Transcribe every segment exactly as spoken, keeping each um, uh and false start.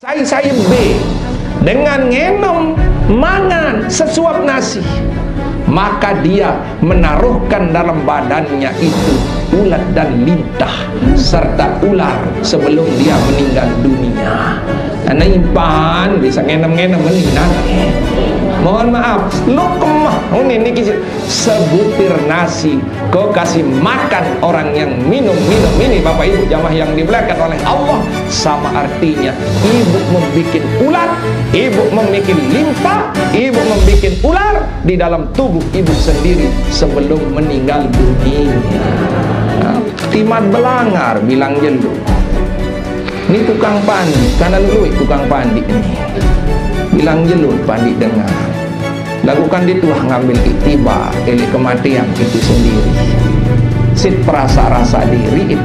Sai-sai be dengan ngenom mangan sesuap nasi, maka dia menaruhkan dalam badannya itu ulat dan lintah serta ular sebelum dia meninggal dunia. Ana impan bisa ngenom-ngenom meninggal. Mohon maaf, lu kemah, ini niki sebutir nasi kau kasih makan orang yang minum-minum ini, Bapak Ibu jamaah yang dimuliakan oleh Allah, sama artinya ibu membuat ulat, ibu membuat limpa, ibu membuat ular di dalam tubuh ibu sendiri sebelum meninggal dunia. Timat belangar bilang jelu. Ni tukang pandi, kana luit tukang pandi ni. Bilang jelu pandi dengar. Lagukan dituah ngambil iktibar elek kematian itu sendiri. Sit perasa-rasa diri,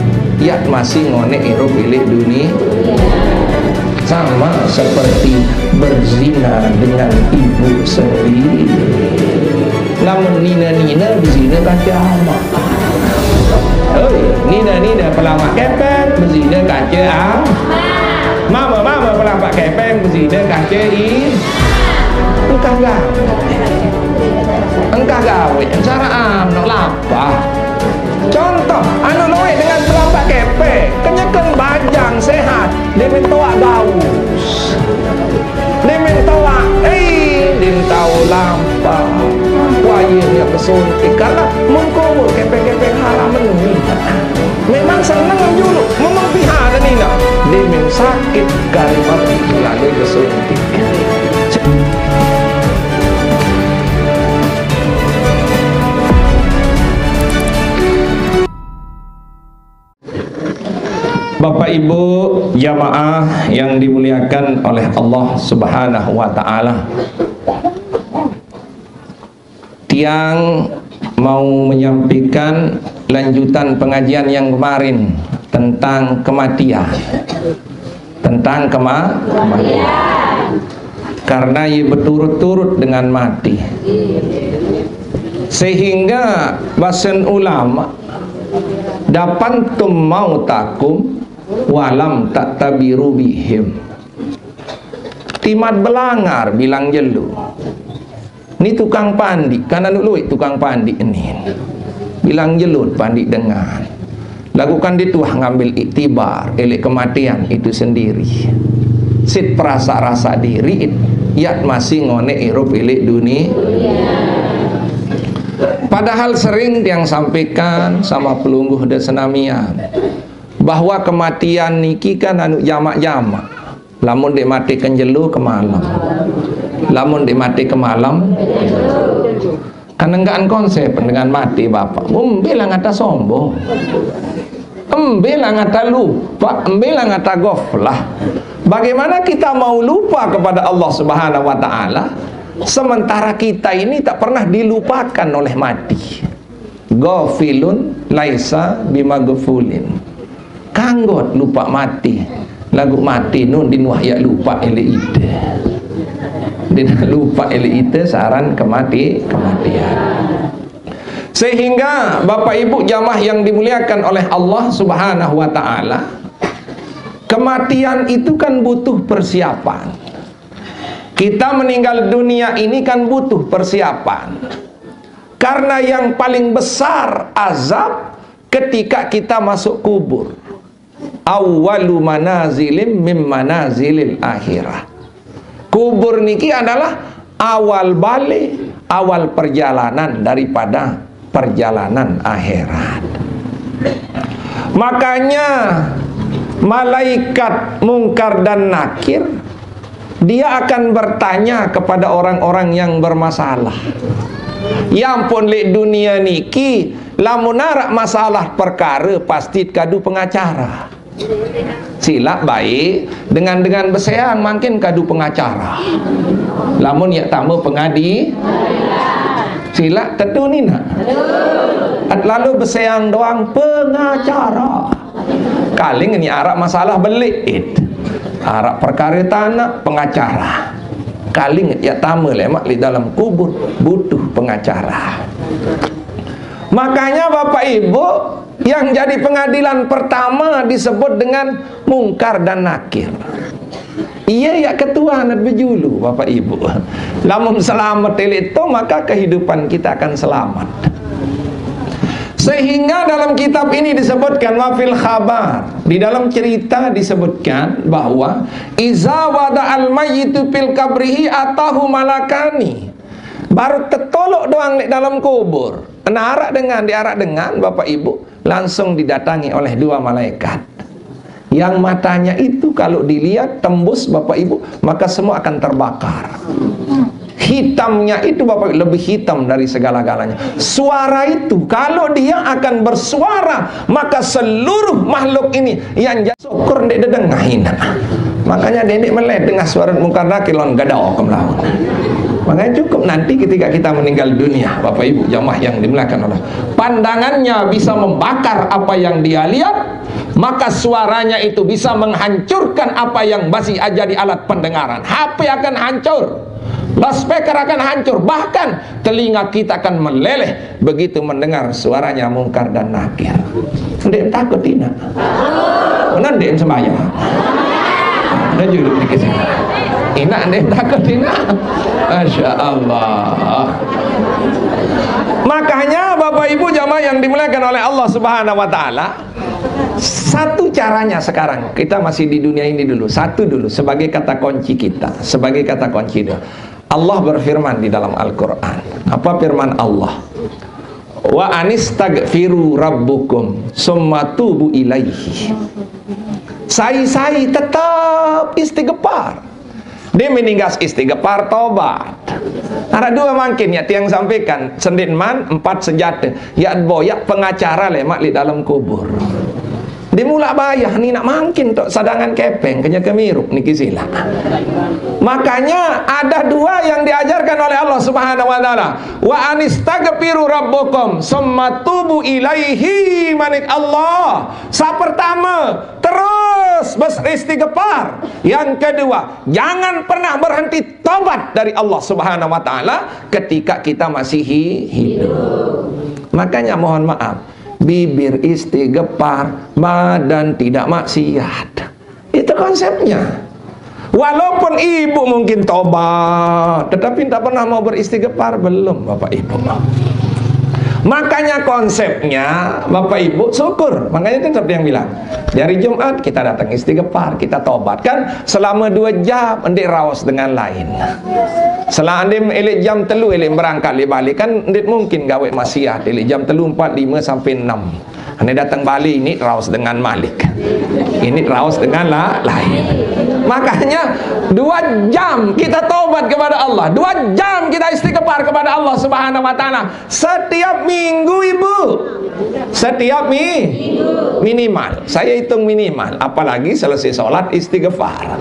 yat masih ngonek irup elek dunia. Sama seperti berzina dengan ibu sendiri. Lamun nina-nina berzina kacau amat. Oi, nina-nina pelamak kepeng, berzina kaca ah. Mama-mama pelamak kepeng, berzina kaca i. Engkah gawe. Engkah gawe, cara am, no lapah. Contoh, anu luit dengan pelamak kepeng, kenyeken bajang sehat, dia minta gaus. Dia minta, eh, dia tahu lapah. Wayahnya kesuntik, karena mun kubur kepeng-kepeng haram ini. Memang seneng julu, memang pihak dan ina. Demam sakit kalimat itu lalu kesuntik. Bapak Ibu jamaah yang dimuliakan oleh Allah Subhanahu wa Ta'ala, tiang mau menyampaikan lanjutan pengajian yang kemarin tentang kematian. Tentang kema kematian. Karena ia berturut-turut dengan mati. Sehingga basen ulama, dapan tum mau takum walam tak tabiru bihim. Timat belangar bilang jelu. Ni tukang pandi, kana luit tukang pandi ni. Bilang jelut pandi dengan. Lagukan dituah ngambil iktibar elek kematian itu sendiri. Sit perasa-rasa diri, yat masih ngonek irup elek dunia. Padahal sering tiang sampaikan sama pelungguh de senamian bahwa kematian niki kan anu jamak-jamak. Lamun dek mati kenjelu ke malam. Lamun dek mati ke malam, kan enggaan konsep dengan mati, Bapak. Embe lah ngata sombong. Embe lah ngata lupa, embe lah ngata goflah. Bagaimana kita mau lupa kepada Allah Subhanahu wa Ta'ala, sementara kita ini tak pernah dilupakan oleh mati? Gofilun laisa bimagofulin. Kanggot lupa mati. Lagu mati nun dinuah ya lupa ele ite. Dina lupa ele ite saran kemati, kematian. Sehingga Bapak Ibu jamaah yang dimuliakan oleh Allah Subhanahu wa Ta'ala, kematian itu kan butuh persiapan. Kita meninggal dunia ini kan butuh persiapan. Karena yang paling besar azab ketika kita masuk kubur. Awwalu manazilim mim manazilil akhirah. Kubur niki adalah awal balik, awal perjalanan daripada perjalanan akhirat. Makanya malaikat Mungkar dan Nakir, dia akan bertanya kepada orang-orang yang bermasalah. Ya ampun, lek dunia niki, lamun arak masalah perkara pasti kadu pengacara. Silak baik dengan-dengan beseang makin kadu pengacara. Lamun yak tambah pengadi, silak tetu ni nak. Lalu beseang doang pengacara. Kaling ni arak masalah belit. Arak perkara tanah pengacara. Kaling ya tama lemak di dalam kubur butuh pengacara. Makanya Bapak Ibu, yang jadi pengadilan pertama disebut dengan Mungkar dan Nakir. Iya, ya, ketua anak bejulu, Bapak Ibu. Lamun selamat elik to, maka kehidupan kita akan selamat. Sehingga dalam kitab ini disebutkan, wa fil khabar, di dalam cerita disebutkan bahwa iza wada'al mayyitu fil qabrihi atahu malakani. Baru tetolok doang lek dalam kubur. Nah, arak dengan, diarak dengan, Bapak Ibu, langsung didatangi oleh dua malaikat. Yang matanya itu kalau dilihat tembus, Bapak Ibu, maka semua akan terbakar. Hitamnya itu, Bapak, lebih hitam dari segala-galanya. Suara itu, kalau dia akan bersuara, maka seluruh makhluk ini yang ja-, syukur ndak dedengah ina. Makanya dendik meleh dengah suara Mungkar Nakir lon gada okem lawan. Makanya cukup nanti ketika kita meninggal dunia, Bapak Ibu jamaah yang dimuliakan Allah, pandangannya bisa membakar apa yang dia lihat, maka suaranya itu bisa menghancurkan apa yang masih jadi alat pendengaran. H P akan hancur, loudspeaker akan hancur, bahkan telinga kita akan meleleh begitu mendengar suaranya Mungkar dan Nakir. Ndak takut ina. Mana ndak sembahyang? Ada julu di sini. Ina ndak takut ina. Masya Allah. Makanya Bapak Ibu jamaah yang dimuliakan oleh Allah Subhanahu wa Ta'ala, satu caranya sekarang, kita masih di dunia ini dulu, satu dulu, sebagai kata kunci kita, sebagai kata kunci itu. Allah berfirman di dalam Al-Quran. Apa firman Allah? Wa anistagfiru rabbukum summa tubu ilaihi. Sai-sai tetap istighfar. Dia meninggal istighfar, tobat. Ada dua mungkin ya tiang sampaikan, sendin man, empat senjata. Ya boyak pengacara lemak di dalam kubur. Dia mulak bayah ni nak mungkin tok sadangan kepeng kenya kemiruk niki sila. Makanya ada dua yang diajarkan oleh Allah Subhanahu wa Ta'ala. Wa anistagfiru rabbukum summa tubu ilaihi, manik Allah. Sa pertama, terus beristighfar. Yang kedua, jangan pernah berhenti tobat dari Allah Subhanahu wa Ta'ala ketika kita masih hi- hidup. Makanya mohon maaf, bibir istighfar, badan tidak maksiat. Itu konsepnya. Walaupun ibu mungkin tobat, tetapi tak pernah mau beristighfar, belum, Bapak Ibu. Makanya konsepnya, Bapak Ibu, syukur. Makanya itu seperti yang bilang, hari Jumat kita datang istighfar, kita tobat. Kan selama dua jam, ndik raos dengan lain. Setelah andim elik jam telu, elik berangkat, elik balik. Kan ndik mungkin gawe maksiat, elik jam telu, empat, lima sampai enam. Ini datang balik, ini raos dengan malik. Ini raos dengan la- lain. Makanya dua jam kita tobat kepada Allah, dua jam kita istighfar kepada Allah Subhanahu wa Ta'ala setiap minggu, Ibu. Setiap mi- minimal. Saya hitung minimal. Apalagi selesai sholat istighfar.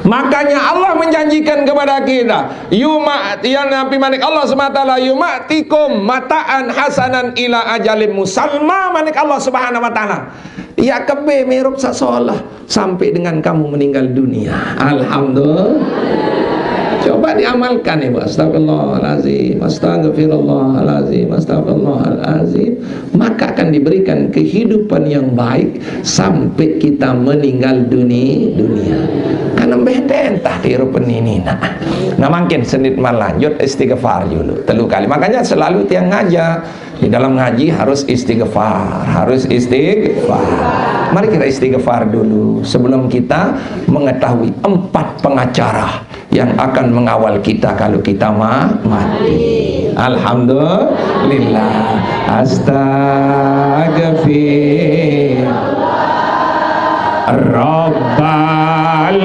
Makanya Allah menjanjikan kepada kita, yuma, yang Nabi manik Allah Subhanahu wa Ta'ala, yumatikum mataan hasanan ila ajalim musalma, manik Allah Subhanahu wa Ta'ala. Ya kebe mirup sasolah sampai dengan kamu meninggal dunia. Alhamdulillah. Coba diamalkan, Ibu. Astagfirullahalazim, astagfirullahalazim, astagfirullahalazim. Maka akan diberikan kehidupan yang baik sampai kita meninggal duni- dunia. Karena benten tah kehidupan ini, nah. Nah, makin senit malanjut istighfar dulu telu kali. Makanya selalu tiang ngajak, di dalam ngaji harus istighfar, harus istighfar. Mari kita istighfar dulu sebelum kita mengetahui empat pengacara yang akan mengawal kita kalau kita ma- mati. Alhamdulillah. Astagfir Rabbal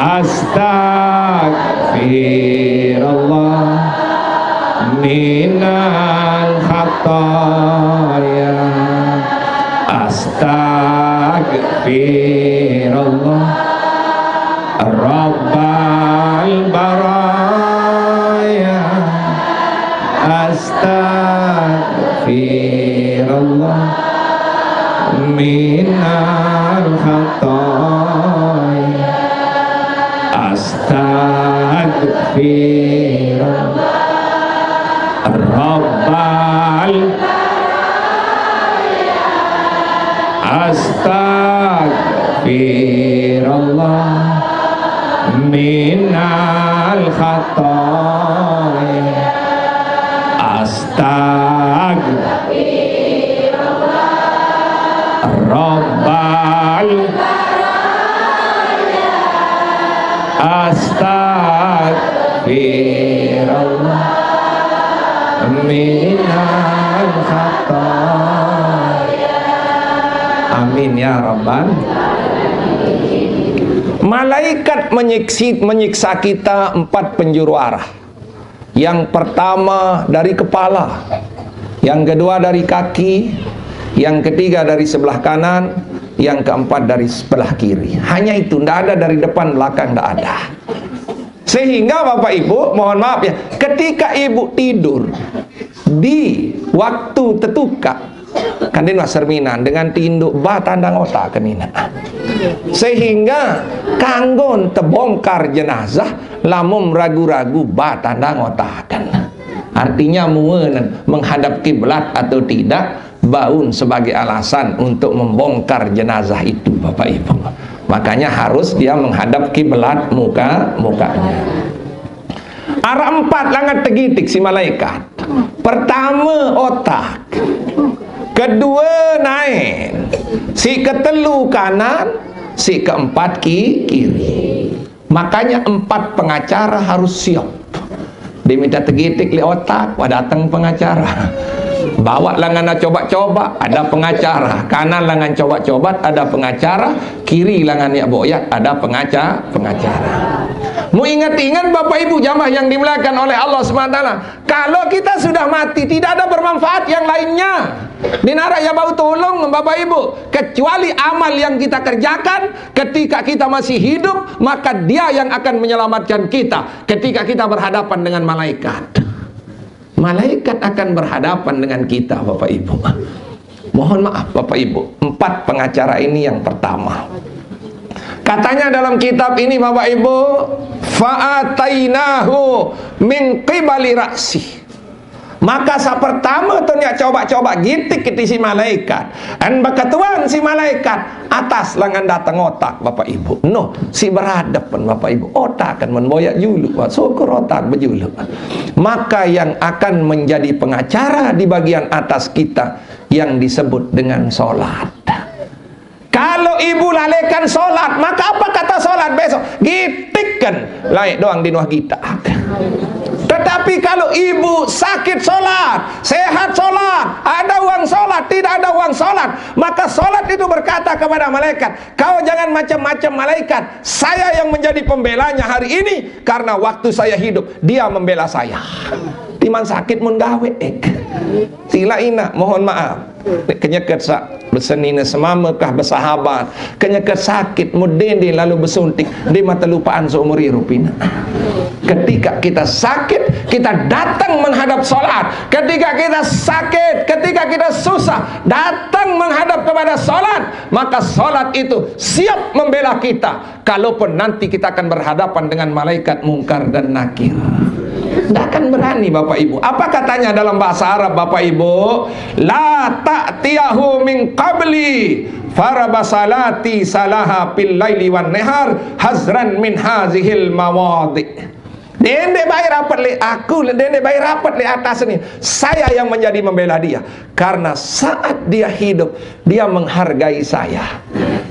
Astagfirullah minal khataya. Astagfirullah Rabbal baraya. Astagfirullah minal khataya. Astagfirullah Rabbal Astagfirullah minal khataya. Astag Rabbal Astagfirullah minal khataya. Amin ya rabbal. Malaikat menyiksi- menyiksa kita empat penjuru arah. Yang pertama dari kepala, yang kedua dari kaki, yang ketiga dari sebelah kanan, yang keempat dari sebelah kiri. Hanya itu, tidak ada dari depan belakang, tidak ada. Sehingga Bapak Ibu, mohon maaf ya, ketika ibu tidur di waktu tetuka, kan dia nak cerminan dengan tinduk ba tandang otak ke nina. Sehingga kanggon tebongkar jenazah, lamun ragu-ragu ba tandang otak kan. Artinya, muen menghadap kiblat atau tidak, baun sebagai alasan untuk membongkar jenazah itu, Bapak Ibu. Makanya harus dia menghadap kiblat muka mukanya. Arah empat langan tegitik si malaikat. Pertama otak, kedua naen, si ketelu kanan, si keempat ki kiri. Makanya empat pengacara harus siap. Diminta tegitik li otak, wah datang pengacara. Bawa langan coba-coba, ada pengacara. Kanan langan coba-coba, ada pengacara. Kiri langan yak boyat, ada pengaca pengacara. Mu ingat-ingat Bapak Ibu jamaah yang dimuliakan oleh Allah Subhanahu wa Taala. Kalau kita sudah mati, tidak ada bermanfaat yang lainnya. Di nara ya bau tolong Bapak Ibu, kecuali amal yang kita kerjakan ketika kita masih hidup, maka dia yang akan menyelamatkan kita ketika kita berhadapan dengan malaikat. Malaikat akan berhadapan dengan kita, Bapak Ibu. Mohon maaf, Bapak Ibu, empat pengacara ini yang pertama. Katanya dalam kitab ini, Bapak Ibu, fa'atainahu min qibali ra'si. Maka sa pertama tu nya coba-coba gitik kiti si malaikat. An bakatuan si malaikat atas langan datang otak, Bapak Ibu. Noh, si berhadapan, Bapak Ibu. Otak kan memboyak julu, Pak. Syukur otak berjulu. Maka yang akan menjadi pengacara di bagian atas kita yang disebut dengan solat. Kalau ibu lalaikan solat, maka apa kata solat besok? Gitikkan, laik doang di nuah kita. Tetapi kalau ibu sakit solat, sehat solat, ada uang solat, tidak ada uang solat, maka solat itu berkata kepada malaikat, "Kau jangan macam-macam malaikat. Saya yang menjadi pembelanya hari ini, karena waktu saya hidup, dia membela saya." Timan sakit mun gawe. Sila ina, mohon maaf. Kenyeket sa besenina semama kah bersahabat, kenyeket sakit, mudende lalu besuntik, di mata lupaan seumur hidup ina. Ketika kita sakit, kita datang menghadap solat. Ketika kita sakit, ketika kita susah, datang menghadap kepada solat, maka solat itu siap membela kita. Kalaupun nanti kita akan berhadapan dengan malaikat Mungkar dan Nakir, tidak akan berani, Bapak Ibu. Apa katanya dalam bahasa Arab, Bapak Ibu? La ta'tiyahu min qabli faraba salati salaha fil laili wan nahar hazran min hazihil mawadi. Dende baik rapat le aku, dende baik rapat le atas ni. Saya yang menjadi membela dia. Karena saat dia hidup, dia menghargai saya.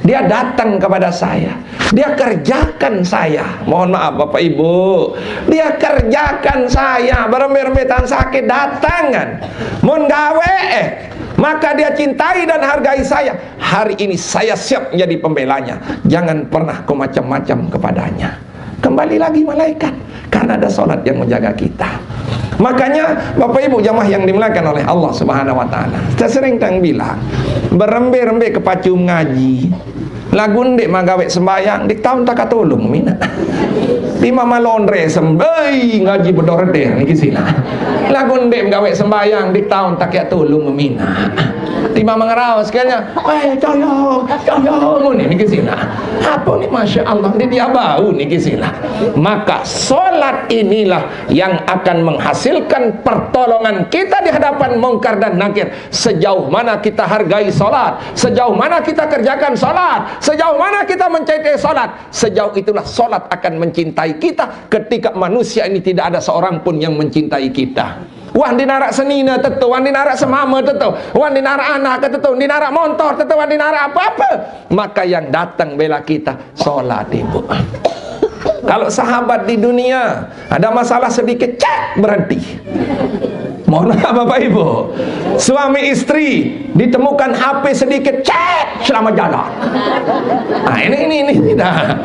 Dia datang kepada saya. Dia kerjakan saya. Mohon maaf, Bapak Ibu. Dia kerjakan saya. Berembe-rembe tan sakit, datangan. Mun gawe, eh, maka dia cintai dan hargai saya. Hari ini saya siap menjadi pembelanya. Jangan pernah kau macam-macam kepadanya. Kembali lagi malaikat, karena ada solat yang menjaga kita. Makanya, Bapak Ibu jamaah yang dimuliakan oleh Allah Subhanahu wa Ta'ala, saya sering tang bilang, berembe-rembe kepacu ngaji, Lagu ndeq magaweq sembahyang, ndeq taun takaq tulung mina. Timaq malonre sembei ngaji bedor deh niki sila. Lagu ndeq gaweq sembahyang, ndeq taun takaq tulung mina. Timaq mengeraos sekalian, "Eh, tolong, tolong," ngene niki sila. Apa ni, Masya Allah, ndeq dia bau niki sila. Maka solat inilah yang akan menghasilkan pertolongan kita di hadapan Mungkar dan Nakir. Sejauh mana kita hargai salat, sejauh mana kita kerjakan salat, sejauh mana kita mencintai salat, sejauh itulah salat akan mencintai kita. Ketika manusia ini tidak ada seorang pun yang mencintai kita. Wah, ndeqn araq senine tetu, wah, ndeqn araq semame tetu, wah, ndeqn araq anak tetu, ndeqn araq montor tetu, wah, ndeqn araq apa-apa. Maka yang datang bela kita, salat, Ibu. Kalau sahabat di dunia, ada masalah sedikit, cek, berhenti. Mohon maaf, Bapak Ibu. Suami istri ditemukan H P sedikit, cek, selamat jalan. Nah, ini, ini, ini tidak.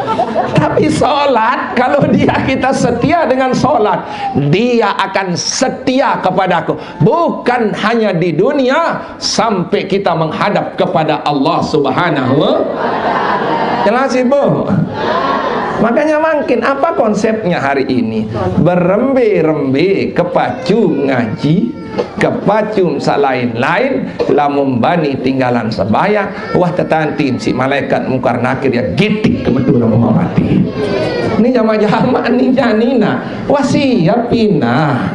Tapi salat, kalau dia kita setia dengan salat, dia akan setia kepadaku. Bukan hanya di dunia, sampai kita menghadap kepada Allah Subhanahu. Jelas, Ibu? Makanya mangkin, apa konsepnya hari ini? Berembe-rembe kepacu ngaji, kepacu saq lain-lain, lamun bani tinggalan sembahyang, wah, tetantin siq malaikat Mungkar Nakir ya gitik kemetu lamun mati. Ni jamak-jamak ni janina. Wah, siap inah.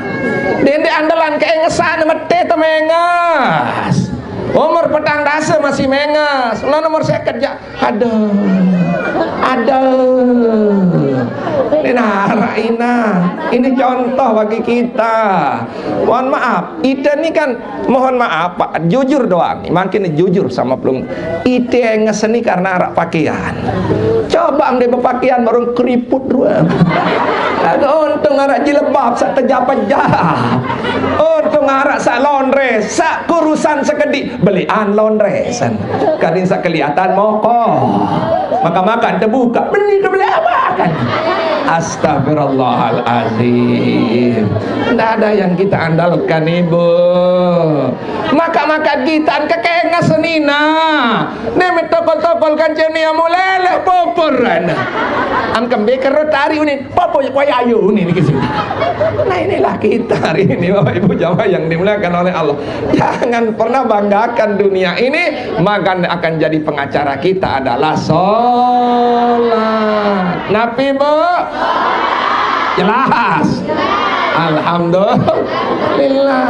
Dendeq andelan keengesan mete temenges. Umur petang dase masih menges. Ulan umur seket jaq. Aduh. Aduh. Ini naraq inah. Ini contoh bagi kita. Mohon maaf, ite ni kan, mohon maaf, Pak, jujur doang ni, mangkin jujur sama pelung. Ite ngesen ni karena araq pakaian. Coba ndeq bepakaian, baruq keriput rue. Kagak, untung araq jilbab saq tejap-jap. Untung araq saq laundry, saq kurusan sekediq, beleqan laundry san. Kadin saq keliatan mokoh. Maka-maka tebukaq, beli ke beli apa kan? Astagfirullahalazim. Ndak ada yang kita andalkan, Ibu. Maka-maka gitan kekenges senina. Nemet tokol-tokol kancene mulele poporan. Am kembe kerut ari unin, popo waya ayu unin niki sini. Nah, inilah kita hari ini, Bapak Ibu jamaah yang dimuliakan oleh Allah. Jangan pernah banggakan dunia ini, maka akan jadi pengacara kita adalah sholat. Napi, Bu? Jelas. Alhamdulillah.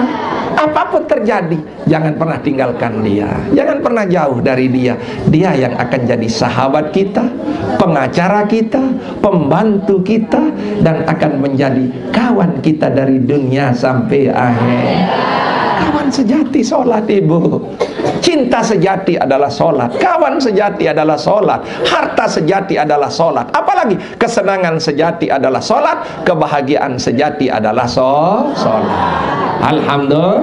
Apapun terjadi, jangan pernah tinggalkan dia. Jangan pernah jauh dari dia. Dia yang akan jadi sahabat kita, pengacara kita, pembantu kita, dan akan menjadi kawan kita dari dunia sampai akhir. Kawan sejati sholat, Ibu. Cinta sejati adalah sholat. Kawan sejati adalah sholat. Harta sejati adalah sholat. Apalagi kesenangan sejati adalah sholat. Kebahagiaan sejati adalah so-, sholat. Alhamdulillah.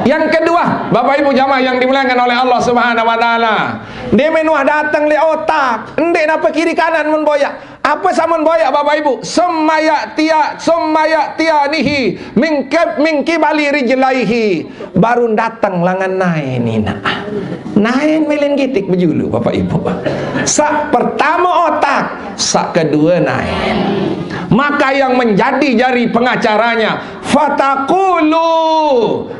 Yang kedua, Bapak Ibu jamaah yang dimuliakan oleh Allah Subhanahu wa Ta'ala, dia menuah datang leq otak, ndeq nape kiri kanan mun boyaq. Apa samun boyaq, Bapak Ibu? Summa ya'tiya, summa ya'tiyanihi min kib-, min qibali rijlaihi. Baru dateng langan naen inaq. Naen melen gitik bejulu, Bapak Ibu. Saq pertame otak, saq kedue naen. Maka yang menjadi jari pengacaranya, fataqulu.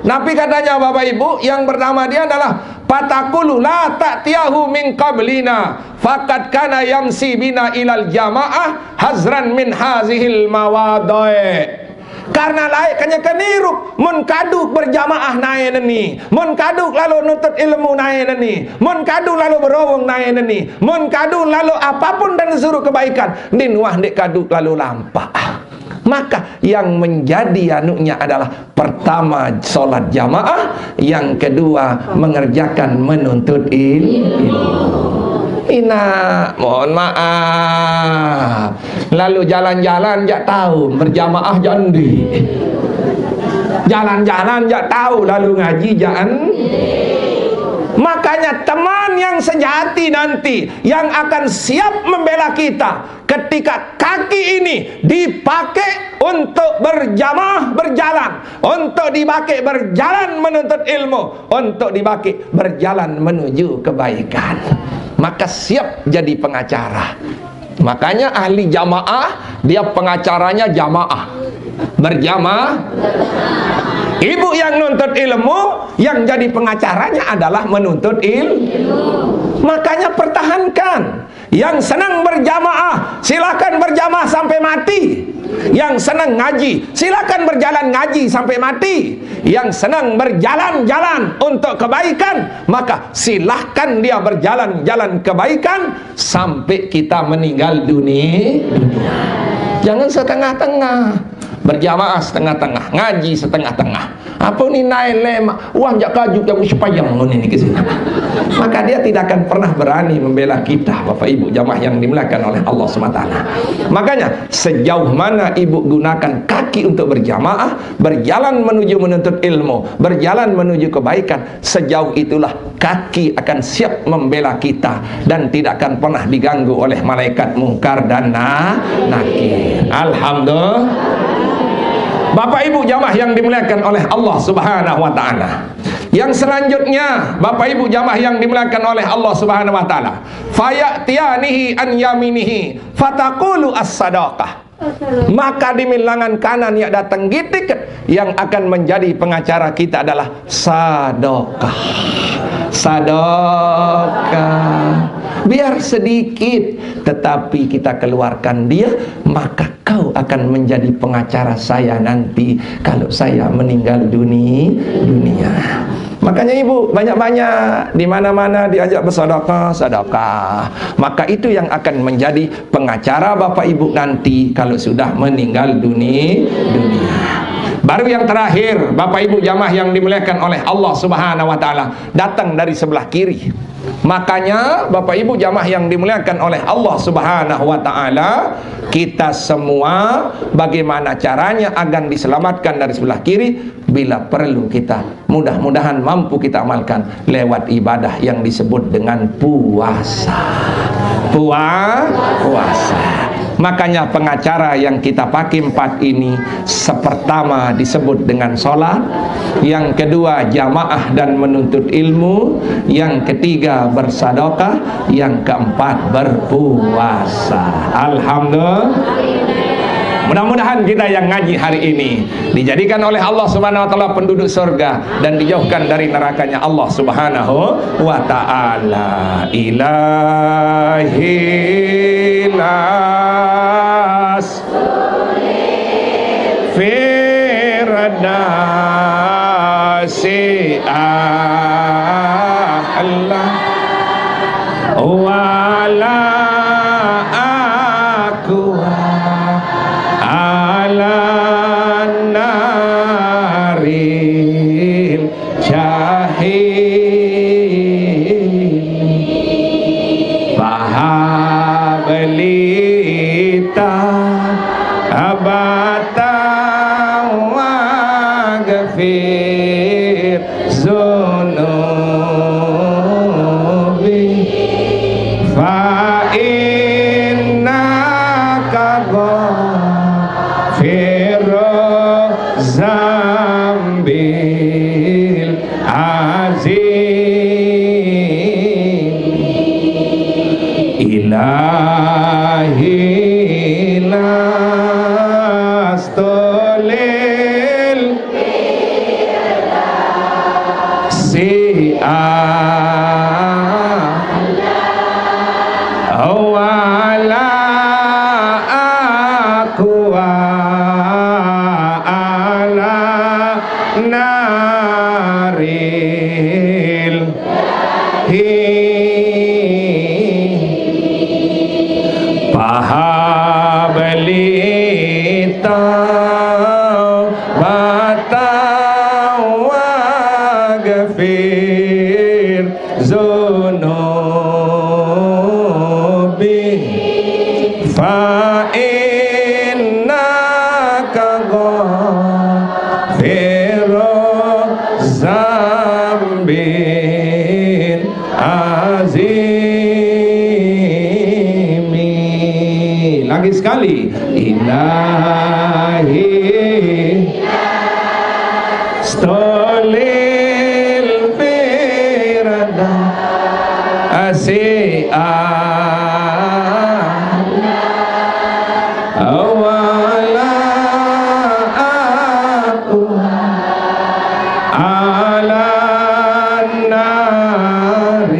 Napi katanya, Bapak Ibu? Yang pertama dia adalah fataqulu la ta'tiyahu min qablina. Faqad kana yamsi bina ilal jamaah hazran min hazihil mawadai. Karena laeq kenyeken irup, mun kadu berjamaah naeneni, mun kadu lalo nuntut ilmu naeneni, mun kadu lalo berowong naeneni, mun kadu lalo apapun dan suruh kebaikan, din wah ndeq kadu lalo lampaq. Maka yang menjadi anunya adalah pertama sholat jamaah, yang kedua mengerjakan menuntut il-, ilmu. Inaq, mohon maaf. Lalu jalan-jalan jaq tao berjamaah jaq ndeq. Jalan-jalan jaq tao lalu ngaji jaq en-, makanya teman yang sejati nanti yang akan siap membela kita ketika kaki ini dipakai untuk berjamaah berjalan, untuk dipakai berjalan menuntut ilmu, untuk dipakai berjalan menuju kebaikan. maka siap jadi pengacara. Makanya ahli jamaah, dia pengacaranya jamaah. Berjamaah. Ibu yang nuntut ilmu, yang jadi pengacaranya adalah menuntut ilmu. Makanya pertahankan. Yang senang berjamaah, silakan berjamaah sampai mati. Yang senang ngaji, silakan berjalan ngaji sampai mati. Yang senang berjalan-jalan untuk kebaikan, maka silahkan dia berjalan-jalan kebaikan sampai kita meninggal dunia. Jangan setengah-tengah. Berjamaah setengah-tengah, ngaji setengah-tengah. Apa ni nai lemak? Wah, jak kaju, jak usah payang ni ke sini. Maka dia tidak akan pernah berani membela kita, Bapak Ibu jamaah yang dimuliakan oleh Allah subhanahu wa taala. Makanya, sejauh mana ibu gunakan kaki untuk berjamaah, berjalan menuju menuntut ilmu, berjalan menuju kebaikan, sejauh itulah kaki akan siap membela kita dan tidak akan pernah diganggu oleh malaikat mungkar dan na nakir. Alhamdulillah. Bapak Ibu jamaah yang dimuliakan oleh Allah Subhanahu wa taala. Yang selanjutnya, Bapak Ibu jamaah yang dimuliakan oleh Allah Subhanahu wa taala, fayatianihi an yaminihi fataqulu as-sadaqah. Maka di milangan kanan yang datang gitik, yang akan menjadi pengacara kita adalah sadokah. Sadokah. Biar sedikit, tetapi kita keluarkan dia, maka kau akan menjadi pengacara saya nanti kalau saya meninggal duni-, dunia. Makanya ibu, banyak-banyak, di mana-mana diajak bersedekah, sedekah. Maka itu yang akan menjadi pengacara Bapak Ibu nanti kalau sudah meninggal duni-, dunia. Baru yang terakhir, Bapak Ibu jamaah yang dimuliakan oleh Allah Subhanahu wa taala, datang dari sebelah kiri. Makanya Bapak Ibu jamaah yang dimuliakan oleh Allah Subhanahu wa taala, kita semua bagaimana caranya agar diselamatkan dari sebelah kiri? Bila perlu kita, mudah-mudahan mampu kita amalkan lewat ibadah yang disebut dengan puasa. Pua-, puasa. Makanya pengacara yang kita pakai empat ini, sepertama disebut dengan sholat, yang kedua jamaah dan menuntut ilmu, yang ketiga bersadokah, yang keempat berpuasa. Alhamdulillah. Mudah-mudahan kita yang ngaji hari ini dijadikan oleh Allah Subhanahu wa taala penduduk surga dan dijauhkan dari nerakanya Allah Subhanahu wa taala. Ilahi nas firdausi a'la wala aqwa ala naril jahim. Fahab li taubatan waghfir zunubi. Fa innaka ghafiru zambil azim. Ilahi lastu lil si'a wala aqwa ala naril hi. Fahab li taubatan waghfir zunubi. Fa innaka ghafiru zambil azimi. Lagi sekali. Ilahi stolil firda أهلها ولا أقوى على النار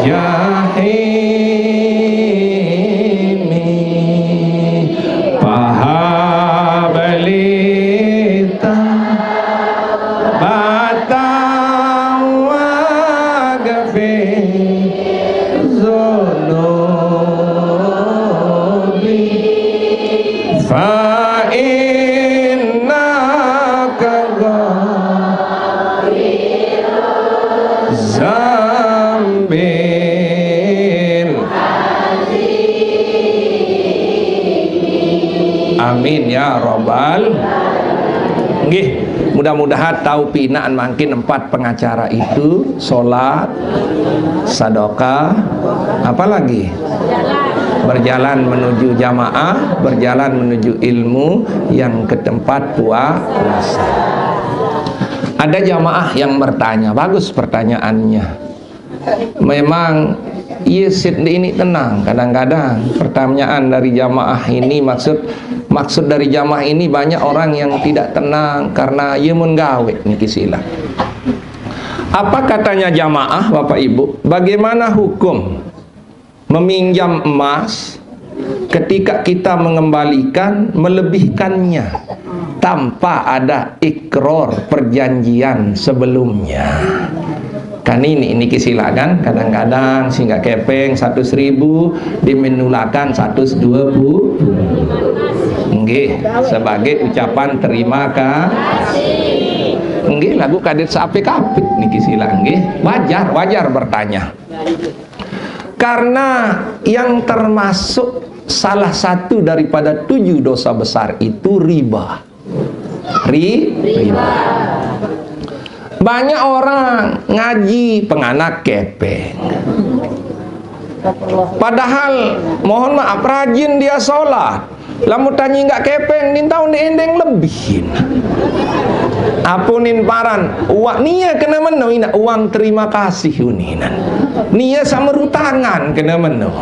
الجحيم. فهب لي توبة واغفر ذنوبي فإنك غفور ذنب. Amin ya robbal. Nggih, mudah-mudahan tahu pinaan mangkin empat pengacara itu, sholat, sadokah, apalagi? Berjalan menuju jamaah, berjalan menuju ilmu, yang keempat pua-, puasa. Ada jamaah yang bertanya, bagus pertanyaannya. Memang, iya, Sid, ini tenang. Kadang-kadang pertanyaan dari jamaah ini, maksud maksud dari jamaah ini, banyak orang yang tidak tenang karena iya mun gawe niki sila. Apa katanya jamaah, Bapak Ibu? Bagaimana hukum meminjam emas ketika kita mengembalikan, melebihkannya tanpa ada ikrar perjanjian sebelumnya? Kan ini, ini silakan, kadang-kadang singgah kepeng seratus ribu, dimenulakan seratus dua puluh. Nggih, sebagai ucapan terima kasih. Nggih, lagu kadit sapi kapit niki sila, nggih. Wajar, wajar bertanya. Karena yang termasuk salah satu daripada tujuh dosa besar itu riba. Ri-, riba. Banyak orang ngaji penganak kepeng. Padahal, mohon maaf, rajin dia sholat. Lamun tanyi nggak kepeng, nin taun di endeng lebihin. Apunin paran, uang nia kena meno ina uang terima kasih uninan. Nia sama rutangan kena meno.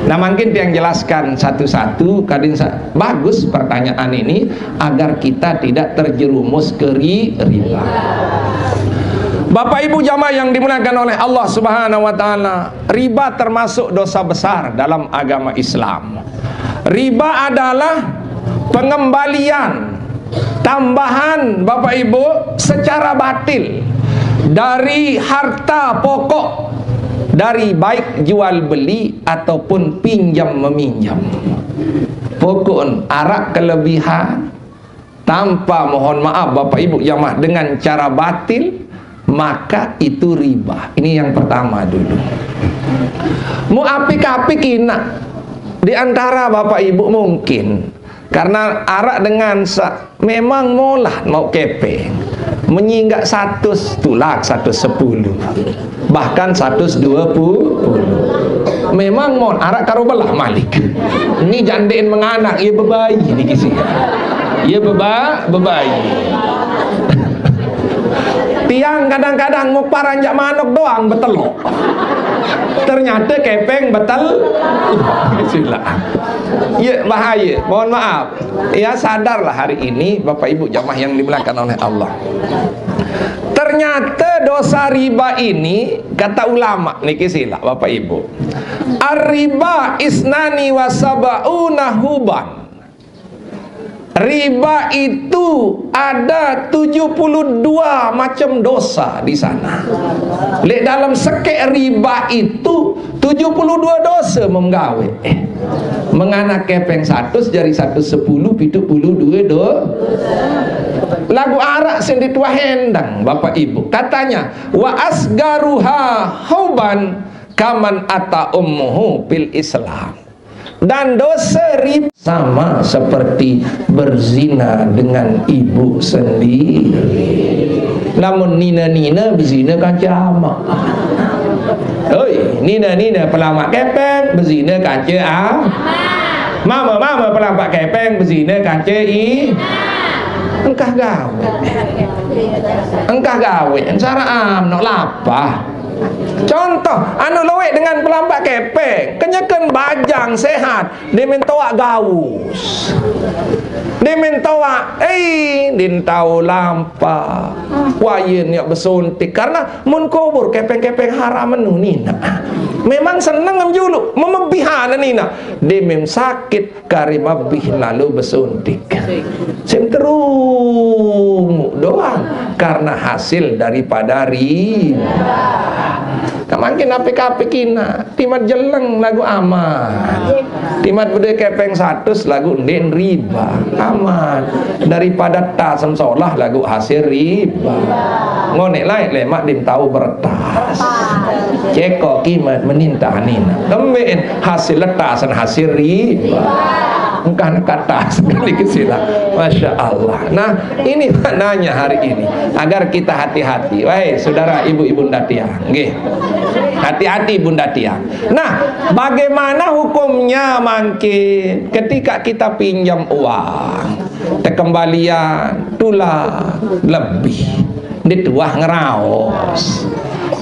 Nah, mungkin yang jelaskan satu-satu, kadin sa-, bagus pertanyaan ini agar kita tidak terjerumus ke ri-, riba. Bapak Ibu jamaah yang dimuliakan oleh Allah Subhanahu wa Ta'ala, riba termasuk dosa besar dalam agama Islam. Riba adalah pengembalian tambahan, Bapak Ibu, secara batil dari harta pokok dari baik jual beli ataupun pinjam meminjam. Pokok arak kelebihan, tanpa, mohon maaf, Bapak Ibu jamaah, dengan cara batil, maka itu riba. Ini yang pertama dulu. Mu apik-apik ina di antara Bapak Ibu mungkin, karena arak dengan sa-, memang molah mau kepeng. Menyinggak seratus, tulak seratus sepuluh. Bahkan seratus dua puluh. Memang mon, arak karo belah malik. Ini jandiin menganak, iya bebayi niki sih. Iya beba-, bebayi. Tiang kadang-kadang mau paranjak manuk doang betelok. Ternyata kepeng betel. Sila. Iya, bahaya. Mohon maaf. Ya, sadarlah hari ini, Bapak Ibu jamaah yang dimuliakan oleh Allah. Ternyata dosa riba ini, kata ulama niki sila, Bapak Ibu. Ar-riba isnani wa sab'una huban. Riba itu ada tujuh puluh dua macam dosa di sana. Lek dalam sekek riba itu tujuh puluh dua dosa menggawe. Menganak kepeng seratus jadi seratus sepuluh, pitu puluh dua do. Lagu arak sing dituah endang, Bapak Ibu. Katanya, "Wa asgaruha huban kaman ata ummuhu fil Islam." Dan dosa riba sama seperti berzina dengan ibu sendiri. Namun nina-nina berzina kanca ama. Oi, nina-nina pelamak kepeng berzina kanca a-, mama-mama pelamak kepeng berzina kanca i-, engkah gawe. Engkah gawe, ensara am, nok lapah. Contoh, anu luwek dengan pelampa kepeng, kenyeken bajang sehat, demen toaq gaus. Demen toaq, eh, din tau lampa. Wayen yak besuntik. Karena mun kubur kepeng-kepeng haram enu nina. Memang seneng em julu, memebihan nina. Demen sakit kari mabih lalu besuntik. Sing terunguk doang karena hasil daripada riba. Tak mungkin apik-apik kina, timat jeleng lagu aman. Timat bede kepeng satus lagu ndin riba. Aman. Daripada tasem solah lagu hasil riba. Ngonek lain lemak dim tahu beretas. Ceko kimat menintah nina. Kemben hasil letas dan hasil riba. Engkah nekatas sekali ke sila. Masya Allah. Nah, ini maknanya hari ini. Agar kita hati-hati. Wahai saudara, ibu-ibu datiang. Nggih. Hati-hati Bunda Tiang. Nah, bagaimana hukumnya mangkin ketika kita pinjam uang, tekembalian tulak lebih, dituah ngeraos.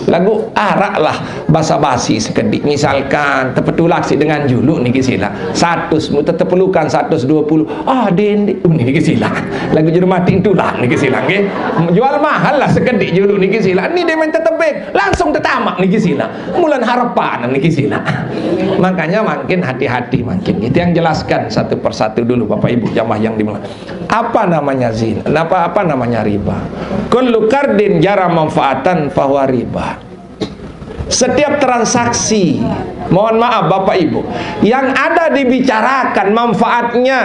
Lagu arak lah basa-basi sekedik. Misalkan tepetulak si dengan juluk niki sila. Satus mu tetep pelukan satus dua puluh. Ah, dendek niki sila. Lagu juru mati tulak niki sila nggih. Jual mahal lah sekedik juluk niki sila. Ni demen tetebek langsung tetamak niki sila. Mulan harapan niki sila. Makanya makin hati-hati makin. Itu yang jelaskan satu persatu dulu Bapak Ibu jamaah yang dimuliakan. Apa namanya zina? Apa apa namanya riba? Kullu kardin jara manfaatan fahuwa riba. Setiap transaksi, mohon maaf Bapak Ibu, yang ada dibicarakan manfaatnya,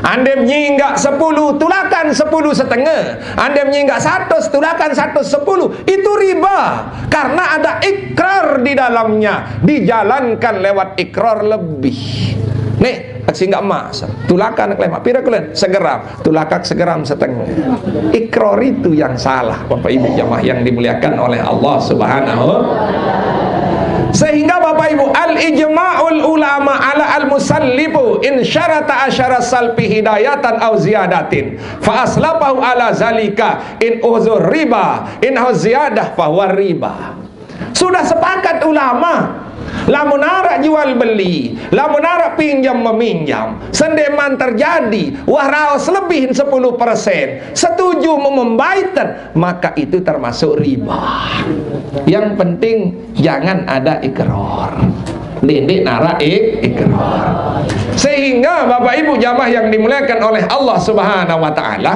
andem nyinggak sepuluh, tulakan sepuluh setengah, andem nyinggak satus, tulakan satus sepuluh, itu riba. Karena ada ikrar di dalamnya, dijalankan lewat ikrar lebih. Nih, singgak emas, tulakan kelima, pira kulen? Segeram. Tulakak segeram setengah. Ikrar itu yang salah, Bapak Ibu jamaah yang dimuliakan oleh Allah Subhanahu. Sehingga Bapak Ibu, al ijma'ul ulama ala al musallifu in syarata asyara salfi hidayatan au ziyadatin fa aslafahu ala zalika in uzur riba in ziyadah fahuwa riba. Sudah sepakat ulama, lamun arak jual beli, lamun arak pinjam meminjam, sendeman terjadi wah raos lebih sepuluh persen, setuju memembaiten, maka itu termasuk riba. Yang penting jangan ada ikrar. Lindik narak ik ikrar. Sehingga Bapak Ibu jamaah yang dimuliakan oleh Allah Subhanahu wa taala,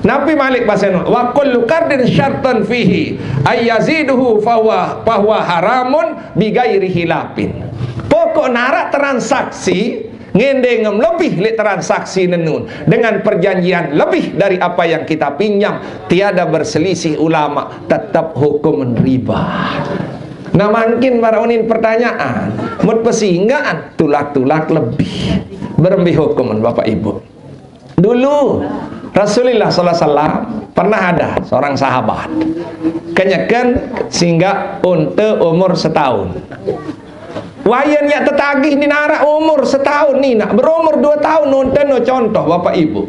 Nabi Malik Basenul, wa kullu kardin syartan fihi ayyaziduhu fahuwa, fahuwa haramun bigairi hilafin. Pokok narak transaksi ngendengem lebih lek transaksi nenun dengan perjanjian lebih dari apa yang kita pinjam, tiada berselisih ulama, tetap hukum riba. Nah, mungkin para unin pertanyaan, mut pesinggaan tulak-tulak lebih. Berembi hukuman Bapak Ibu. Dulu Rasulullah sallallahu alaihi wasallam pernah ada seorang sahabat kenyeken singgak unta umur setahun. Wayan yak tetagih ni narak umur setahun ni nak berumur dua tahun unta no contoh Bapak Ibu.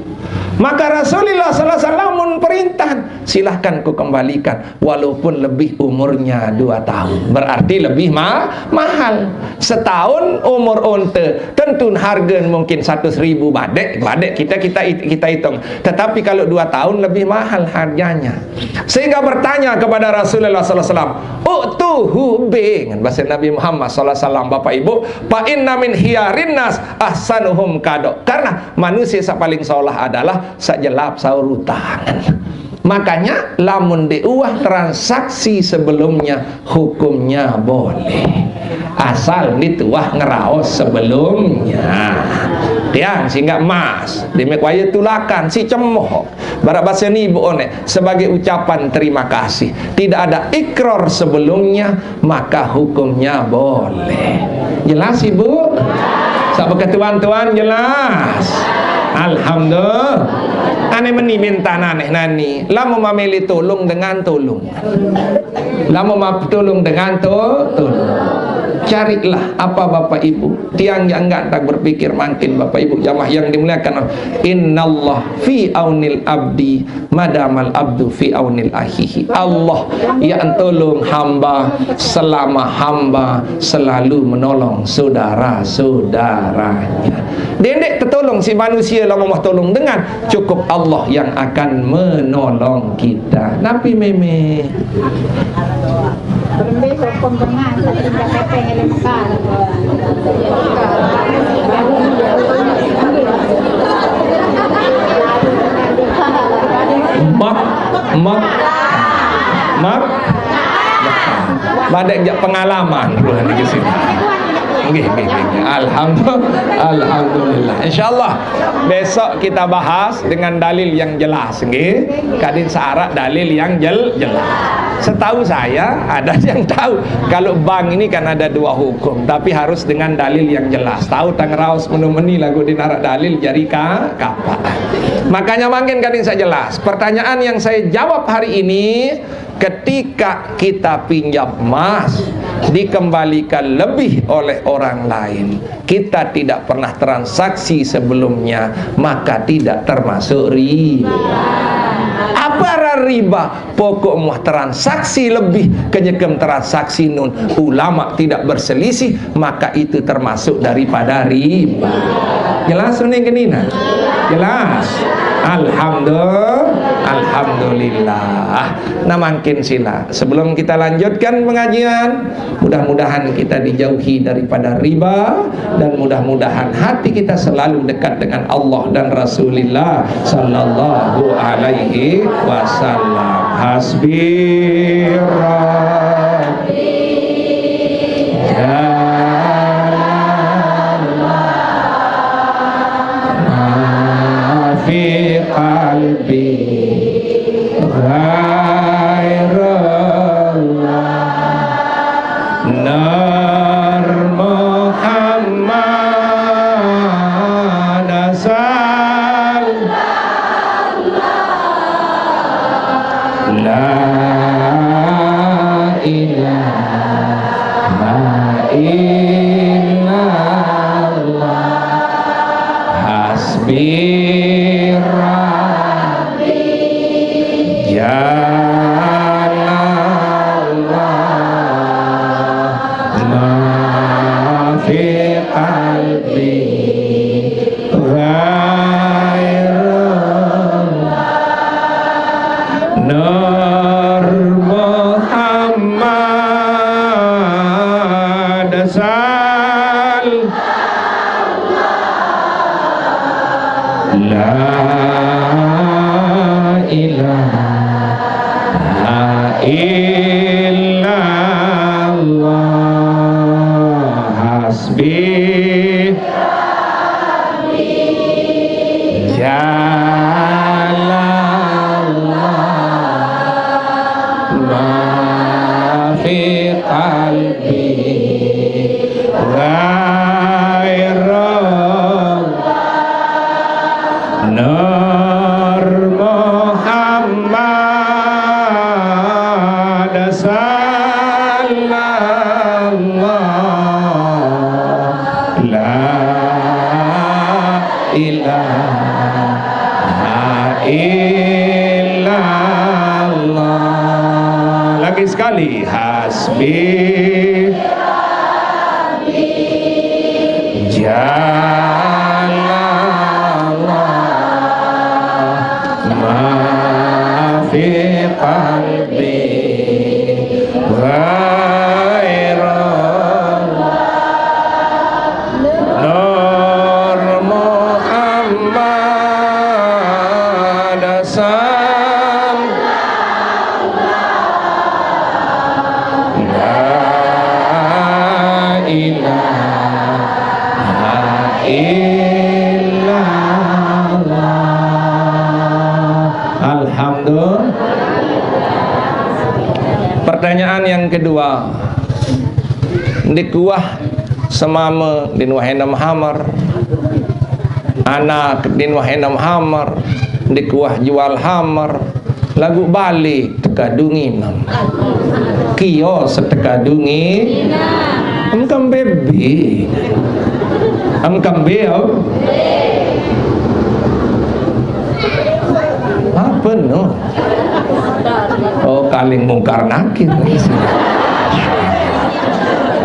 Maka Rasulullah sallallahu alaihi wasallam perintah, silahkan ku kembalikan walaupun lebih umurnya dua tahun. Berarti lebih ma mahal. Setahun umur unta tentu harga mungkin seratus ribu badek, badek kita kita kita hitung. Tetapi kalau dua tahun lebih mahal harganya. Sehingga bertanya kepada Rasulullah sallallahu alaihi wasallam, "Utuhu bi," dengan bahasa Nabi Muhammad sallallahu alaihi wasallam Bapak Ibu, "fa inna min hiyarin nas ahsanuhum qada." Karena manusia yang paling solah adalah sak jelap saur utang. Makanya lamun diuah transaksi sebelumnya hukumnya boleh. Asal dituah ngeraos sebelumnya. Tiang singgak emas, dimek waya tulakan si cemoh. Barak bahasa ni ibu onek sebagai ucapan terima kasih. Tidak ada ikrar sebelumnya, maka hukumnya boleh. Jelas ibu? Sabar ke tuan-tuan jelas. Alhamdulillah. Aneh meni minta aneh nani. Lama mamili tolong dengan tolong. Lama ma tolong dengan to tolong. Carilah apa, Bapak Ibu, tiang yang enggak tak berpikir mangkin, Bapak Ibu jamaah yang dimuliakan Allah. Innallah fi aunil abdi madamal abdu fi aunil akhihi. Allah yang tolong hamba selama hamba selalu menolong saudara-saudaranya. Dendek tertolong si manusia lama mah tolong dengan cukup Allah yang akan menolong kita. Napi meme? Mak, mak, mak. Badek jak pengalaman dulu di sini. Nggih, nggih, nggih. Alhamdulillah. Alhamdulillah. Insyaallah besok kita bahas dengan dalil yang jelas, nggih. Kadin syarat dalil yang jel-, jelas. Setahu saya ada yang tahu kalau bank ini kan ada dua hukum, tapi harus dengan dalil yang jelas. Tahu tang raos menu meni lagu dinarak dalil jari ka-, kapa. Makanya mangkin kadin saya jelas. Pertanyaan yang saya jawab hari ini, ketika kita pinjam emas dikembalikan lebih oleh orang lain, kita tidak pernah transaksi sebelumnya, maka tidak termasuk riba. Apa riba? Pokok muah transaksi lebih kenyekem transaksi nun. Ulama tidak berselisih, maka itu termasuk daripada riba. Jelas ini kenina? Jelas. Alhamdulillah. Alhamdulillah. Nah, mangkin sila. Sebelum kita lanjutkan pengajian, mudah-mudahan kita dijauhi daripada riba dan mudah-mudahan hati kita selalu dekat dengan Allah dan Rasulullah sallallahu alaihi wasallam. Hasbi Rabbi Jallallah, ma fi qalbi ghairullah. Nur Muhammad asal. La ilaha illallah. Hasbi Rabbi Jallallah, ma fi qalbi ghairullah. Nur Muhammad asal. La ilaha illallah, hasbi Jallallah, ma fi qalbi ghairullah. Nur Muhammad sallallahu, la ilaha illallah. Lagi sekali, hasbi Jallallah, ma fi qalbi ghairullah. Nur Muhammad sallallahu, la ilaha illallah. Alhamdulillah. Pertanyaan yang kedua. Dikuah semame din wah enem hammer. Anak din wah enem hammer. Dikuah jual hammer. Lagu balik teka dungi mam. Kios teka dungi. Engka Ih. Engkembe, au? Apa no? Oh, kaling Mungkar Nakir.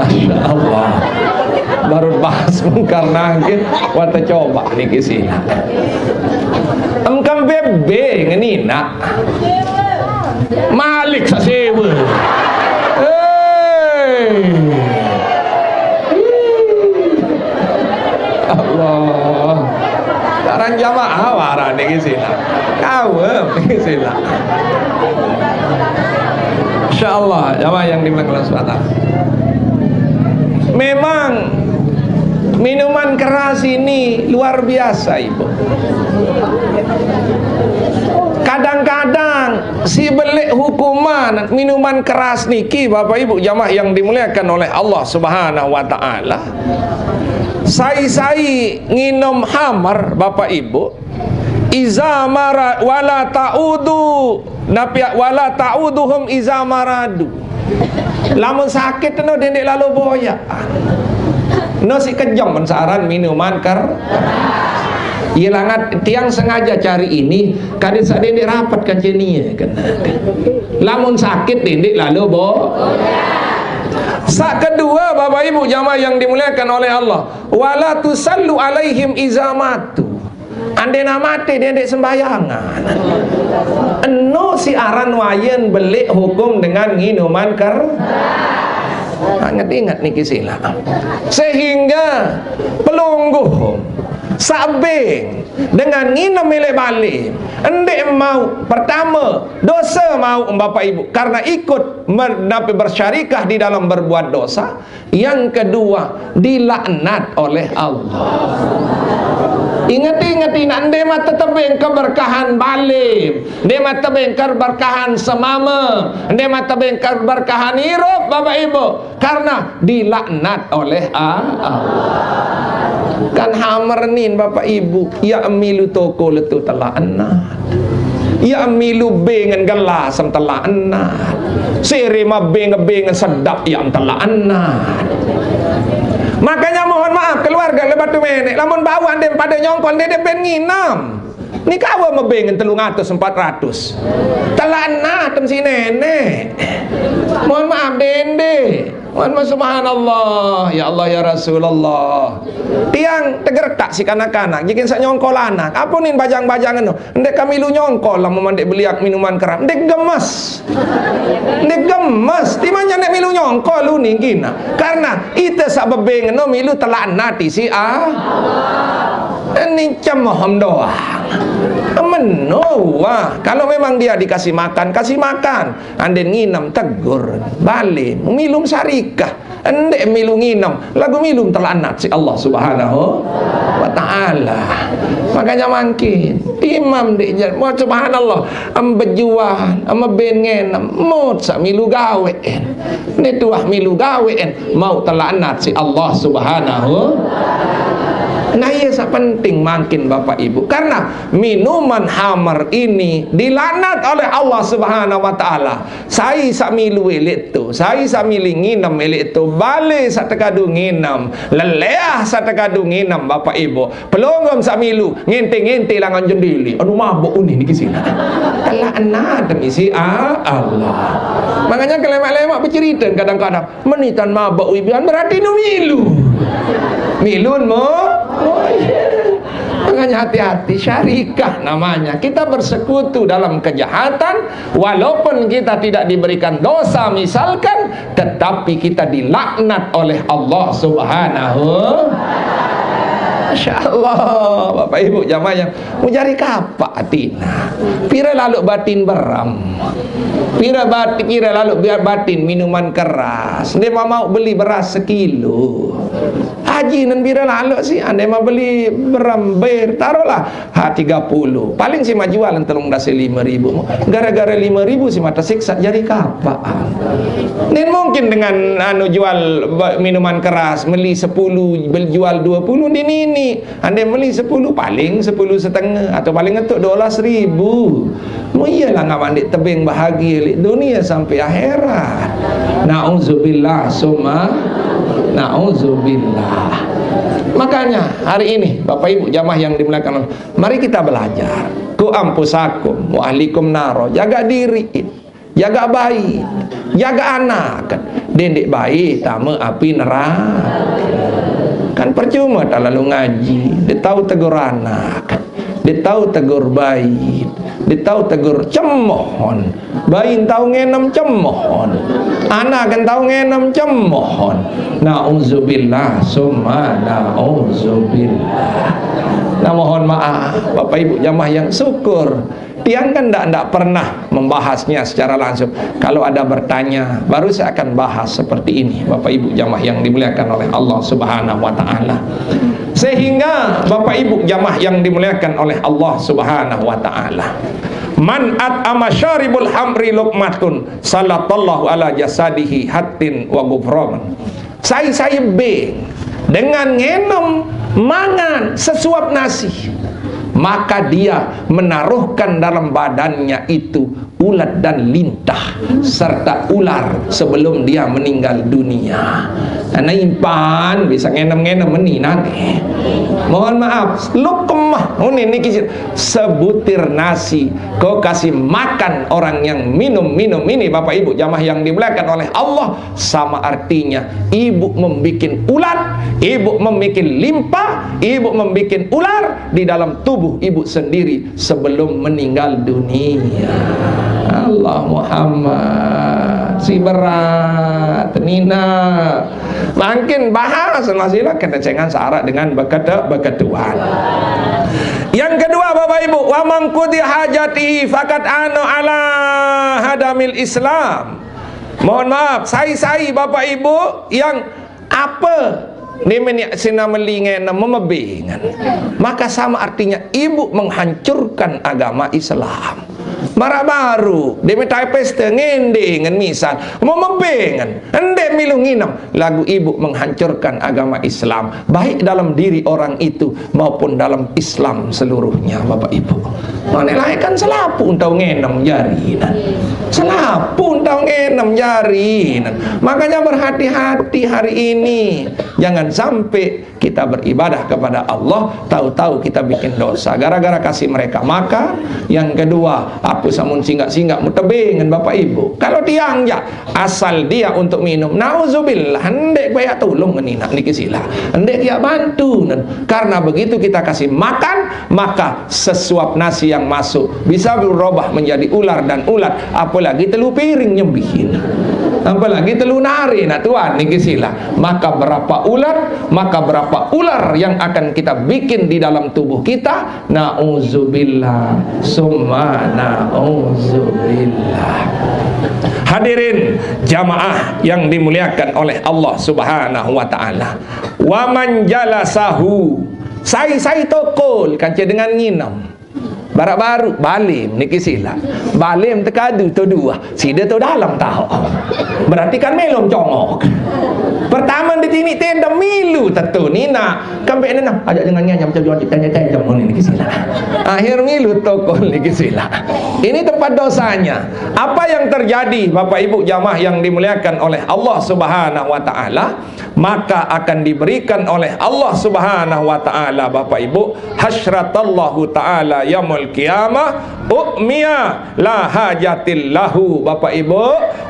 Masya Allah. Baru bahas Mungkar Nakir, wata coba niki sina. Engkembe ngenina. Malik sasewa. Hei. Allah. Sekarang jamaah warah niki sila. Kawem niki sila. Insya Allah, jamaah yang dimuliakan Allah subhanahu wa taala. Memang minuman keras ini luar biasa, Ibu. Kadang-kadang si belik hukuman minuman keras niki, Bapak Ibu jamaah yang dimuliakan oleh Allah Subhanahu wa taala. Sai-sai nginum hamar, Bapak Ibu. Iza mara wala ta'udu, napi wala ta'uduhum iza maradu. Lamun sakit no dendik lalu boya. No si kejong men searan minuman ker. Iya langat tiang sengaja cari ini, kadin sak dendik rapat kancenia kan. Lamun sakit dendik lalu bo. Sak kedua, Bapak Ibu jamaah yang dimuliakan oleh Allah, wala tusallu alaihim iza matu. Andena mate dendik sembayangan. Eno si aran wayen belik hukum dengan nginuman ker. Nah, ingat-ingat niki sila. Sehingga pelungguh sabeng dengan nginem milik balik. Endik mau pertama dosa mau Bapak Ibu karena ikut mer- napi bersyarikah di dalam berbuat dosa. Yang kedua, dilaknat oleh Allah. Ingat-ingat, ingat, nde mata tebeng keberkahan balim, nde mata tebeng keberkahan semama, nde mata tebeng keberkahan irup, Bapak Ibu, karena dilaknat oleh Allah. Kan hamer nin, Bapak Ibu, ya milu toko letu telaknat. Ya milu beng ngen gelas em telaknat. Sere ma beng, beng sedap ya em telaknat. Makanya mohon maaf keluarga le Batu Menek, lamun bau andem pada nyongkol nde ben nginem. Ni kawa mebeng ngen telung atus empat ratus. Telaknat em si nenek. Mohon maaf dende. Wan subhanallah, ya Allah ya Rasulullah. Tiang tegertak si kanak-kanak, jikin sak nyongkol anak. Apa nin bajang-bajang eno? Ndek kami lu nyongkol lah memandek beliak minuman keram. Ndek gemes. Ndek gemes. Timanya ndek milu nyongkol lu nih gina. Karena ite sak bebeng eno milu telaknat si a. Ini cemohom doang. Meno wah. Kalau memang dia dikasih makan, kasih makan. Anden nginem tegur, balik milum sarikah, endek milu nginem, lagu milum telanat si Allah Subhanahu wa taala. Makanya mangkin imam dek jar, wah, subhanallah, em bejual, em ben ngenem, mut sak milu gawe en. Ni tuah milu gawe en, mau telanat si Allah Subhanahu. Nah, iya sak penting mangkin Bapak Ibu, karena minuman hamar ini dilanat oleh Allah Subhanahu wa taala. Sai sak milu elik tu, sai sak milu nginem elik tu, bale sak tekadu nginem, leleah sak tekadu nginem, Bapak Ibu. Pelonggom sak milu, ngente-ngente langan jendili. Anu mabuk unih niki sila. Telah enat demi si a-, Allah. Makanya kelemak-lemak bercerita kadang-kadang, menitan mabuk wibian berarti nu milu. Milun mo. Oh, iya. Makanya hati-hati, syarikah namanya. Kita bersekutu dalam kejahatan, walaupun kita tidak diberikan dosa misalkan, tetapi kita dilaknat oleh Allah Subhanahu. Masya Allah, Bapak Ibu jamaah yang mau cari kapak atina. Pira lalu batin beram. Pira bat, pira lalu biar batin minuman keras. Dia mau, mau beli beras sekilo. Haji nan pira lalu sih, andai mau beli beram bir, taruhlah ha tiga puluh. Paling si ma jualan telung dasi lima ribu. Gara-gara lima ribu si ma tersiksa jadi kapak. Nen mungkin dengan anu jual ba-, minuman keras, beli sepuluh, beli jual dua puluh, ni, ni, ni. Andai beli sepuluh, paling sepuluh setengah, atau paling ngetuk dua belas ribu. Mu iyalah ngawan dek tebing bahagia lek dunia sampai akhirat. Nauzubillah summa. Nauzubillah. Makanya hari ini, Bapak Ibu jamaah yang dimuliakan Allah, mari kita belajar. Ku ampusakum wa ahlikum naro. Jaga diri, jaga bayi, jaga anak. Dendik bayi tama api neraka. Kan percuma tak lalu ngaji. Dia tahu tegur anak, dia tahu tegur bayi, dia tahu tegur cemohon. Bayi tahu ngenem cemohon, anak kan tahu ngenem cemohon. Nauzubillah summa nauzubillah. Nah, mohon maaf, Bapak Ibu jamaah yang syukur, tiang kan ndak ndak pernah membahasnya secara langsung. Kalau ada bertanya, baru saya akan bahas seperti ini, Bapak Ibu jamaah yang dimuliakan oleh Allah Subhanahu wa Ta'ala. Sehingga Bapak Ibu jamaah yang dimuliakan oleh Allah Subhanahu wa Ta'ala, man at'ama syaribul hamri luqmatun, salatallahu ala jasadihi hatin wa gufron. Sai-sai beng dengan ngenem mangan sesuap nasi, maka dia menaruhkan dalam badannya itu ulat dan lintah serta ular sebelum dia meninggal dunia. Karena impan bisa ngenem-ngenem meni nanti. Mohon maaf, luqmah, ini niki sebutir nasi kau kasih makan orang yang minum-minum ini, Bapak Ibu jamaah yang dimuliakan oleh Allah, sama artinya ibu membuat ulat, ibu membuat limpa, ibu membuat ular di dalam tubuh ibu sendiri sebelum meninggal dunia. Allah Muhammad, si berat, Nina. Makin bahas masihlah kena cengan syarat dengan bekete beketuan. Yang kedua, Bapak Ibu, wa mangkudi hajati fakat anu ala hadamil Islam. Mohon maaf, sai-sai Bapak Ibu yang apa ni meni sina melingan memebingan, maka sama artinya ibu menghancurkan agama Islam. Mara baru dia metai pesta ngendingan misal memebingan, endek milu nginem, lagu ibu menghancurkan agama Islam, baik dalam diri orang itu maupun dalam Islam seluruhnya, Bapak Ibu. Mana lain kan selapu tahu ngenem jari, nah. Selapu tahu ngenem jari, nah. Makanya berhati-hati hari ini, jangan sampai kita beribadah kepada Allah, tahu-tahu kita bikin dosa gara-gara kasih mereka makan. Yang kedua, apa samun singgak-singgak mutebing dengan Bapak Ibu. Kalau tiang ya asal dia untuk minum, nauzubillah, hendek banyak tolong ngenindak niki sila, hendek dia bantu. Karena begitu kita kasih makan, maka sesuap nasi yang masuk bisa berubah menjadi ular dan ulat, apalagi telu piring nyebihin, apalagi telu nari, nah tuan niki sila. Maka berapa ular, maka berapa ular yang akan kita bikin di dalam tubuh kita. Nauzubillah summa nauzubillah. Hadirin jamaah yang dimuliakan oleh Allah Subhanahu wa Ta'ala, wa man jalasahu, sai-sai tokol kanca dengan nginem. Barak baru balim niki sila. Balim tekadu tu dua, sida tu dalam tahu. Berarti kan melom congok. Pertama di tini tenda milu tetu nina. Kampe nena ajak dengan nyanya macam jual tanya tanya mau niki sila. Akhir milu tokol niki sila. Ini tempat dosanya. Apa yang terjadi, Bapak Ibu jamaah yang dimuliakan oleh Allah Subhanahu wa Ta'ala, maka akan diberikan oleh Allah Subhanahu wa Ta'ala, Bapak Ibu, hasratallahu Ta'ala yaumul qiyamah, u'miya la hajatil lahu, Bapak Ibu,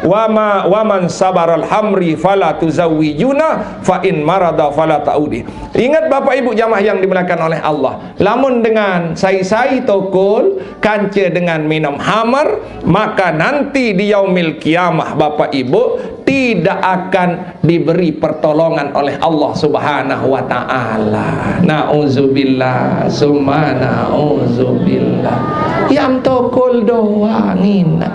wa ma wa man sabaral hamri fala tuzawijuna fa in marada fala taudi. Ingat, Bapak Ibu jamaah yang dimuliakan oleh Allah, lamun dengan sai-sai tokol kanca dengan minum hamar, maka nanti di yaumil qiyamah, Bapak Ibu, tidak akan diberi pertolongan oleh Allah Subhanahu wa Ta'ala. Nauzubillah summa nauzubillah. Yang tokol doang ina.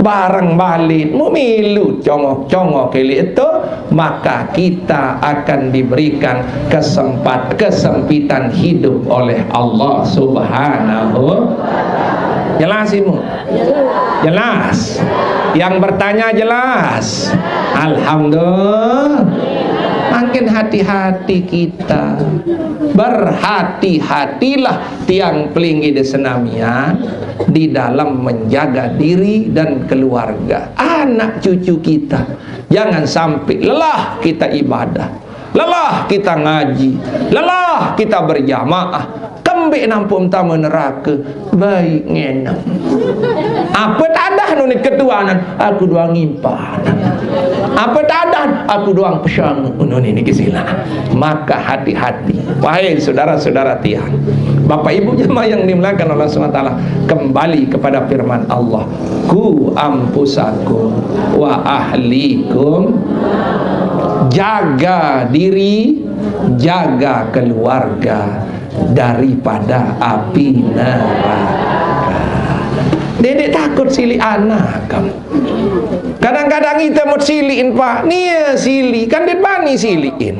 Barang balit mu milu congok-congok kili itu, maka kita akan diberikan kesempat kesempitan hidup oleh Allah Subhanahu. Jelas ibu? Jelas. Yang bertanya jelas. Alhamdulillah. Mangke Hati-hati kita. Berhati-hatilah tiang pelinggih di senamian di dalam menjaga diri dan keluarga, anak cucu kita. Jangan sampai lelah kita ibadah, lelah kita ngaji, lelah kita berjamaah. Kembik nampung tama neraka. Baik ngenam. Apa tadah nunit ketuanan? Aku doang impan. Apa tadah? Aku doang pesang. Nunit ni kesilah. Maka hati-hati, wahai saudara-saudara tiang, Bapak Ibu jemaah yang dimuliakan Allah Subhanahu wa Taala, kembali kepada firman Allah, "Ku ampusakum wa ahlikum." Jaga diri, jaga keluarga daripada api neraka. Dedek takut silik anak kamu. Kadang-kadang kita mau silikin, Pak. Nia silik, kan dia bani silikin.